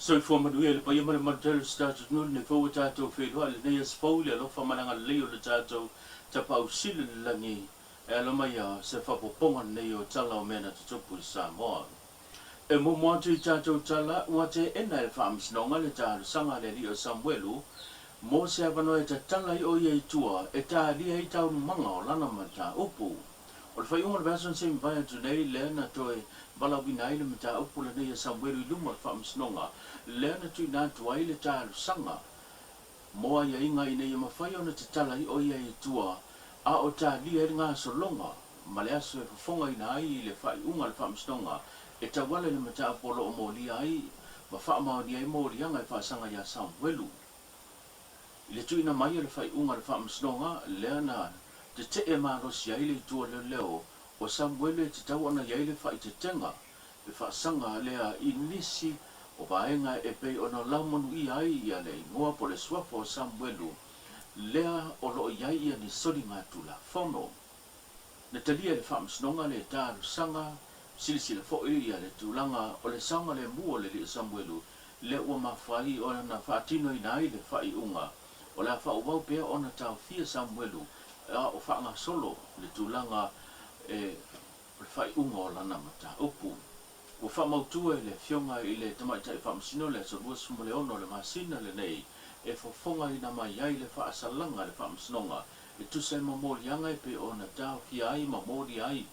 Soifua manuia i le paia ma le mamalu tele o si tatou atunuu i lenei fou ua tatou feiloai i lenei aso fou i le alofa ma le agalelei o le tatou Tapaau Sili i le lagi e ala mai ia se faaopoopoga lenei o tala o mea na tutupu i Samoa. E muamua atu i tatou tala ua teena e le Faamasinoga le talosaga a le alii o Samuelu mo se avanoa e tatala ai o ia i tua e talia ai taualumaga o lana mataupu. O le faaiuga o le vaiaso na se i mavae atu nei lea na toe valaauina ai le mataupu lenei a Samuelu i luma o le Faamasinoga lea na tuuina atu ai le talosaga mo aiaiga ina ia mafai ona tatala ai o ia i tua a o talia ai le gasologa ma le aso e fofogaina ai i le faaiuga a le Faamasinoga e tauala i le mataupu o lo o molia ai ma faamaonia ai moliaga e faasaga iā Samuelu. I le tuuina mai o le faaiuga a le Faamasinoga lea na tetee malosi ai le itu o leoleo o Samuelu e tatau ona i ai le faaeteetega e faasaga lea i nisi o vaega e pei ona laumanuia ai ia le igoa po o le suafa o Samuelu lea o lo o i ai ia ni soliga Tulafono. Na talia e le Faamasinoga le talosaga, silasila foi ia le tulaga o le saogalemu o le Alii o Samuelu lea ua mafai ona faatinoina ai le faaiuga o le a faaauau pea ona taofia Samuelu a o faagasolo le tulaga e o le faaiuga o lana mataupu. Ua faamautu e le Afioga i le Tamaitai Faamasino le aso 26 o le masina lenei e fofogaina mai ai le faasalaga a le Faamasinoga e tusa ai ma moliaga e pei ona taofia ai ma molia ai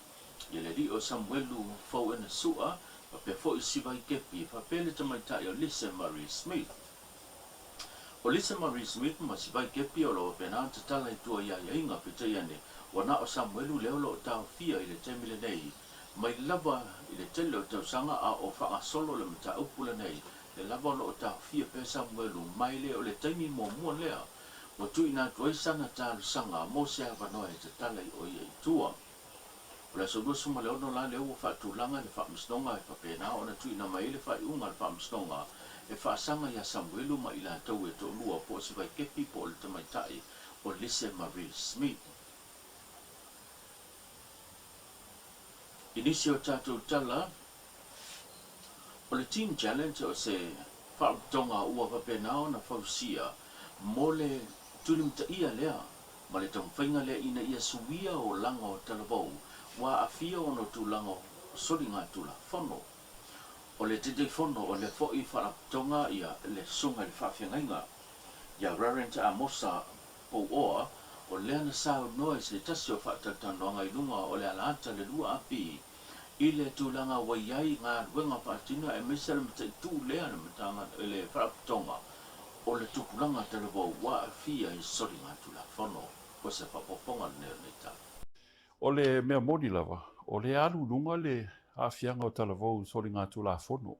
i le alii o Samuelu Fauena Sua faapea foi Sivai Kepi faapea le tamaitai o Lisa Marie Smith. O Lisa Marie Smith ma Sivai Kepi o lo o faapena ona tatala i tua i aiaiga, peitai ane, ua na o Samuelu lea o lo o taofia i le taimi lenei. Mai lava i le tele o tausaga a o faagasolo le mataupu lenei, lea lava o lo o taofia pea Samuelu mai le o le taimi muamua lea ua tuuina atu ai sana talosaga mo se avanoa e tatala i o ia i tua. O le aso 26 la lea ua faatulaga le Faamasinoga e faapena ona tuuina mai ai le faaiuga a le Faamasinoga e faasaga iā Samuelu ma i latou e toalua po o Sivaikepi po o le tamaitai o Lise Marie Smith. I nisi o tatou tala, o le Teen Challenge o se faalapotopotoga ua faapena ona fausia mo le tulimataia lea ma le taumafaiga lea ina ia suia olaga o talavou ua aafia ona o tulaga o soligatulafono. O le Taitaifono o lea foi Faalapotopotoga ia le Susuga i le Faafeagaiga ia Reverend Amosa Pouoa, o lea na saunoa i se tasi o faatalatalanoaga i luga o le alaata le 2AP i le tulaga ua i ai galuega faatino aemaise le mataitu lea a le Faalapotopotoga o le tupulaga talavou ua aafia i soligatulafono. O se faaopoopoga lenei o lenei tala. O le mea moni lava, o lea alu i luga le aafiaga o talavou i soligatulafono.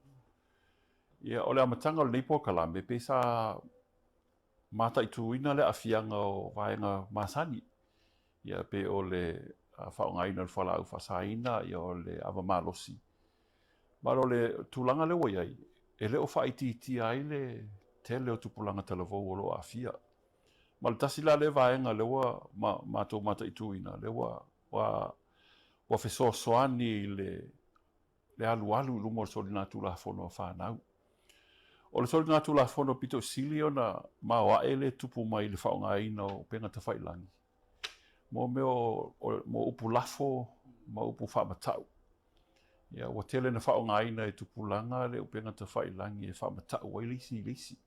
Ia, o le amataga o lenei polokalame, pei sa mataituina le aafiaga o vaega masani, ia pei o le faaaogaina o le fualaau faasaina, ia o le ava malosi. Ma o le tulaga lea ua i ai, e le o faaitiitia ai le tele o tupulaga talavou o lo o aafia. Ma o le tasi la lea vaega lea ua matou mataituina, lea ua, ua, ua fesoasoani i le le alualu i luma o le soligatulafono a fanau. O le soligatulafono pito sili ona maoae le tupu mai i le faaaogaina o upega tafailagi, mo mea o, o, mo upu lafo ma upu faamatau. Ia, ua tele na faaaogaina e tupulaga le upega tafailagi e faamatau ai le isi i le isi.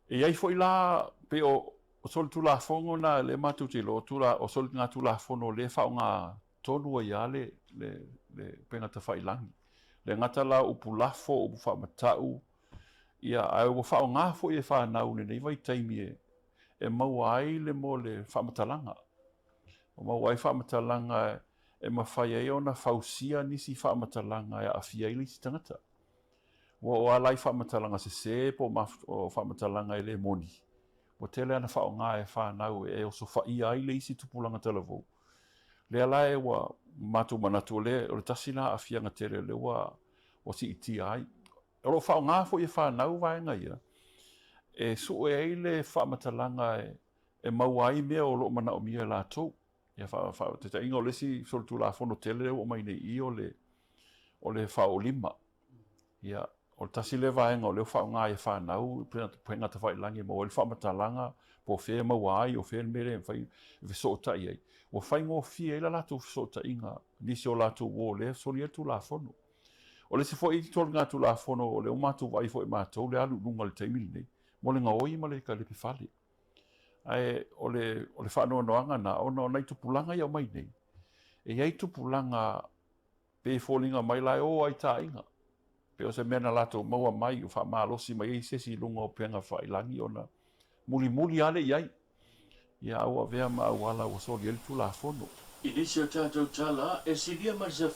E i ai foi la, pei o, o solitulafono na lea matou te iloa, o, tula, o soligatulafono lea e faaaoga tonu ai lava le, le, le upega tafailagi. Le gata la o upu lafo, upu faamatau, ia, ae ua faaaoga foi e fanau i lenei vaitaimi e, e maua ai le mo le faamatalaga. Ua maua ai faamatalaga e mafai ai ona fausia nisi faamatalaga e aafia ai le isi tagata. Ua oo lava la i faamatalaga sese po o faamatalaga e le moni, ua tele lava na faaaoga e fanau e osofaia ai le isi tupulaga talavou. Lea la e ua matou manatu o le, o le tasi lena aafiaga tele lea ua, ua siitia ai. O lo o faaaoga foi e fanau vaega ia e sue ai le faamatalaga e maua ai mea o lo o manaomia e latou. Ia faataitaiga o le isi solitulafono tele lea ua aumai nei i i o le, o le faaoolima. Ia, O le tasi lea vaega o lea ua faaaoga e fanau upega tafailagi e maua ai le faamatalaga po o fea e maua ai, o fea le mea lea e mafai e fesootai ai. Ua faigofie ai le latou fesootaiga i nisi o latou uo o lea e soli ai le Tulafono. O le isi foi soligatulafono o lea ua matou vaai foi matou le alu i luga i le taimi lenei, mo le gaoi ma le kalepe fale. Ae o le, o le faanoanoaga lena, ona o nai tupulaga ia e omai nei, e i ai tupulaga pei e foliga mai la e o lava i taaiga, pei o se mea na latou maua mai ua faamalosi mai ai se isi i luga o upega failagi ona mulimuli lava lea i ai, ia a ua avea ma auala ua soli ai le Tulafono. I nisi o tatou tala, e silia ma le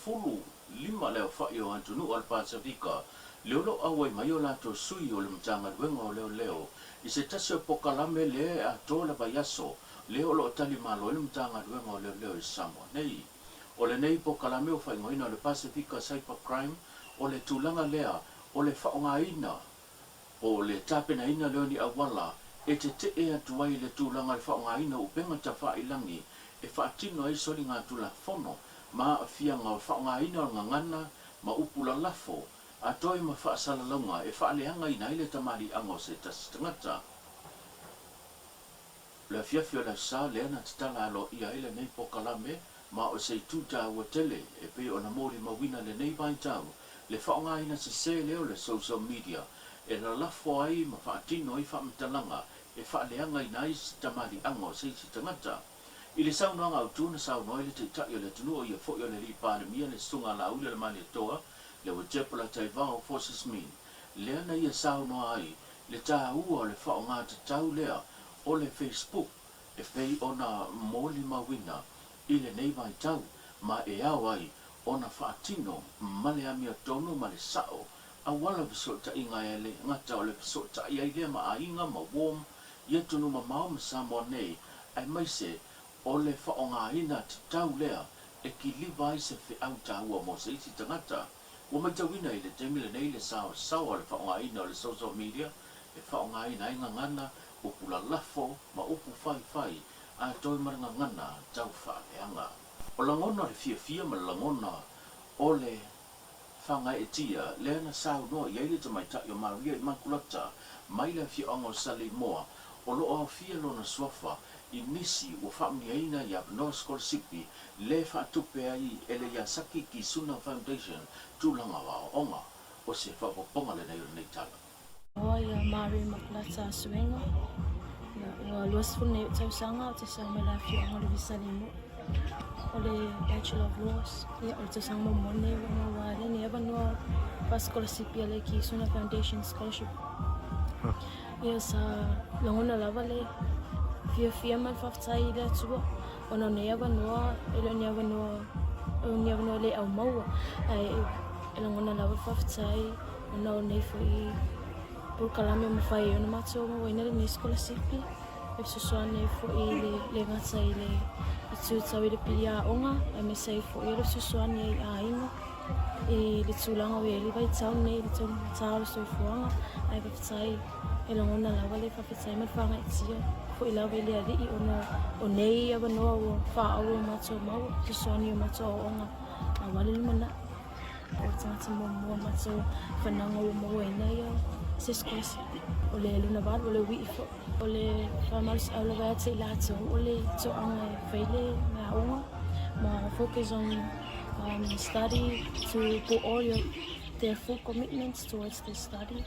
15 le aofai o atunuu a le Pasefika le o lo o auai mai o latou sui o le Matagaluega o Leoleo i se tasi o pokalame lea e atoa le vaiaso lea o lo o tali malo ai le Matagaluega o Leoleo i Samoa nei. O lenei pokalame ua faaigoaina o le Pasefika Cyber Crime, o le tulaga lea o le faaaogaina po o le tapenaina lea o ni auala e tetee atu ai le tulaga o le faaaogaina o upega tafailangi e faatino ai soligatulafono ma aafiaga o le faaaogaina o le gagana ma upu lalafo a toe ma faasalalauga e faaleagaina ai le tamaliiaga o se tasi tagata. O le afiafi o le Aso Sa lea na tatala aloaia ai lenei pokalame ma o se itu taua tele e pei ona molimauina lenei vaitau le faaaogaina sesē lea o le social media e lalafo ai ma faatino ai faamatalaga e faaleagaina ai se tamaliiaga o se isi tagata. I le saunoaga autu na saunoa ai le Taitai o le atunuu o ia foi o le Alii Palemia le Susuga a Laauli o le Malietoa, le Ua Polataivao Fosi Smith, lea na ia saunoa ai le taua o le faaaoga tatau lea o le Facebook e pei ona molimauina i lenei vaitau ma e ao ai ona faatino ma le amiotonu ma le sa'o auala fesootaiga e le gata o le fesootai ai lea ma aiga ma uo i atunuu mamao ma Samoa nei aemaise o le faaaogaina tatau lea e kiliva ai se feau taua mo se isi tagata. Ua matauina i le taimi lenei le saoasaoa o le faaaogaina o le social media e faaaogaina ai gagana, upu lalafo ma upu faifai a toe ma le gagana tau faaleaga. O lagona o le fiafia ma le lagona o le faagaeetia lea na saunoa i ai le tamaitai o Maria Imakulata mai le afioaga o Saleimoa o lo o aofia lona suafa i nisi ua faamanuiaina i avanoa sikolasipi le faatupe ai e le Yasaki Kisuna Foundation tulaga o aoaoga. O se faaopoopoga lenei o lenei tala. Igoa ia Mary Makulata Suega. Ia, ua 20 nei ou tausaga ou te sau mai le afioaga o Levisalimo. O le Bachelor of Laws. Ia, o le tausaga muamua lenei ua maua ai lenei avanoa faasikolasipi a le Kisuna Foundation Scholarship. Ia, sa lagona lava le fiafia ma le faafetai i le Atua ona o nei avanoa e le o ni avanoa o ni avanoa le au maua ae e lagona lava le faafetai ona o nei foi polokalame ua mafai ai ona matou mauaina lenei sikolasipi e fesoasoani ai foi i le le gata i le itu tau i le pili aoga aemaise ai foi o le fesoasoani ai i aiga i le tulaga ua i ai le vaitau nei i le taugata o le soifuaga ae faafetai e lagona lava le faafetai ma le faagaeetia foi lava i le Alii ona o nei avanoa ua faaauau e matou maua fesoasoani i o matou aoaoga aua le lumanai. O le tagata muamua matou fanauga ua mauaina ia se sikolasipi o le lona valu o le ui'i foi. O le faamalosiau lava ia te i latou o le toaga e fai le aoga ma focus on study to put all your their full commitments towards the study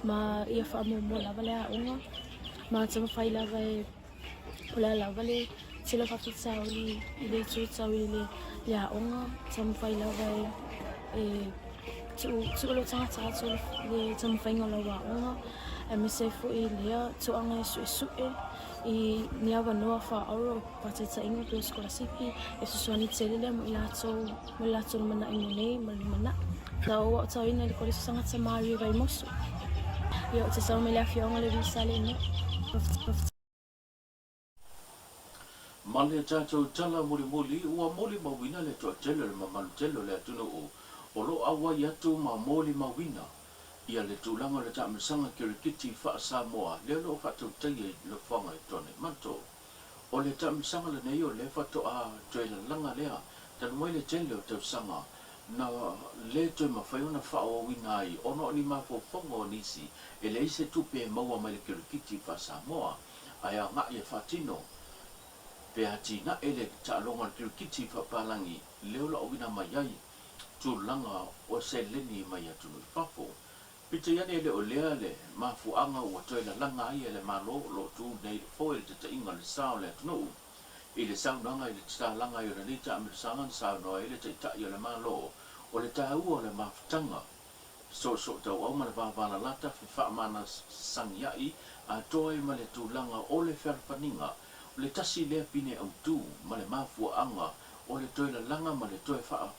ma ia faamuamua lava le aoga ma taumafai lava e o le a lava le tele o faafitauli i le itu tau i le le aoga taumafai lava e e tuu tuu lou tagata atu le taumafaiga o lau aoga aemaise ai foi lea toaga e suesue i ni avanoa faaoro faataitaiga pei o sikolasipi e fesoasoani tele lea mo i latou mo le latou lumanai mo nei ma le lumanai. Sa ou aotauina i le Kolisi o Tagata Maori o Vaimoso. Ia, ou te sau mai le afioaga o le Saleimoa. Ma le tatou tala mulimuli, ua molimauina le toatele o le mamalu tele o le atunuu o lo o auai atu ma molimauina ia le tulaga o le taamilosaga kirikiti faa-Samoa lea o lo o faatautaia i nofoaga i Tuanaimato. O le taamilosaga lenei o lea faatoa toe lalaga lea talu mai le tele o tausaga. na le toe mafai ona faaauauina ai ona o ni mafaufauga o nisi e leai se tupe e maua mai le kirikiti faa-Samoa ae agai e faatino pe atinae le taaloga o le kirikiti faapalagi lea o lo o auina mai ai tulaga o seleni mai atunuu i fafo. Peitai ane e le o lea le mafuaaga ua toe lalaga ai e le Malo o lo o tu nei le foe i le taitaiga o le sa o le atunuu. I le saunoaga i le tatalaga ai o lenei taamilosaga na saunoa ai le Taitai o le Malo, o le taua o le mafutaga soosootauau ma le vavalalata fefaamanasagiai atoa ai ma le tulaga o le fealofaniga, o le tasi lea pine autu ma le mafuaaga o le toe lalaga ma le toe faa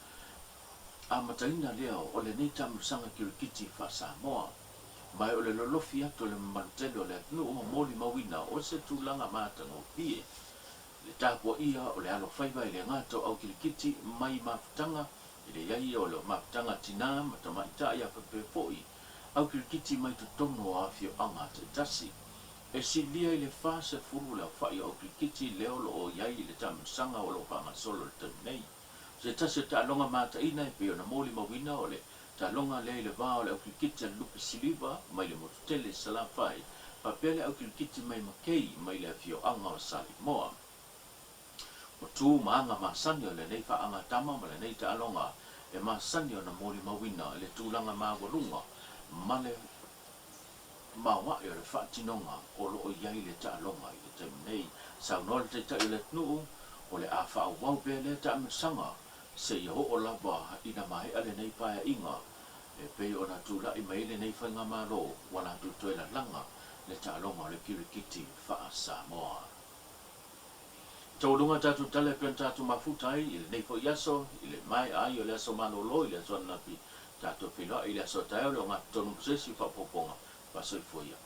amataina lea o lenei taamilosaga kirikiti faa-Samoa. Ma o le lolofi atu o le mamalu tele o le atunuu ma molimauina o se tulaga matagofie le tapuaia o le alofaiva e le gata o au kirikiti mai mafutaga i le i ai o le mafutaga tinā ma tamaitai a faapea foi au kirikiti mai totonu o afioaga taitasi. E silia i le 40 le aofai o au kirikiti lea o lo o i ai i le taamilosaga o lo o faagasolo i le taimi nei. O se tasi o taaloga mataina e pei ona molimauina o le taaloga lea i le va o le aukirikiti a Lupe Siliva mai le motu tele i Salafai faapea le aukirikiti mai Makei mai le afioaga o Salimoa. O tu ma aga masani o lenei faagatama ma lenei taaloga e masani ona molimauina le tulaga maualuga ma le maoae o le faatinoga o lo o i ai le taaloga i le taimi nei. Saunoa le Taitai o le atunuu, o le a faaauau pea lea taamilosaga seia oo lava ina maea lenei paeaiga e pei ona tulai mai ai lenei faigamalo ua latou toe lalaga le taaloga o le kirikiti faa-Samoa. Taualuga tatou tala e pei ona tatou mafuta ai i lenei foi aso, i le maea ai o le aso malolo i le aso ananafi, tatou feiloai i le aso a taeao le ogatotonu ma se isi faaopoopoga. Faasoifua ia.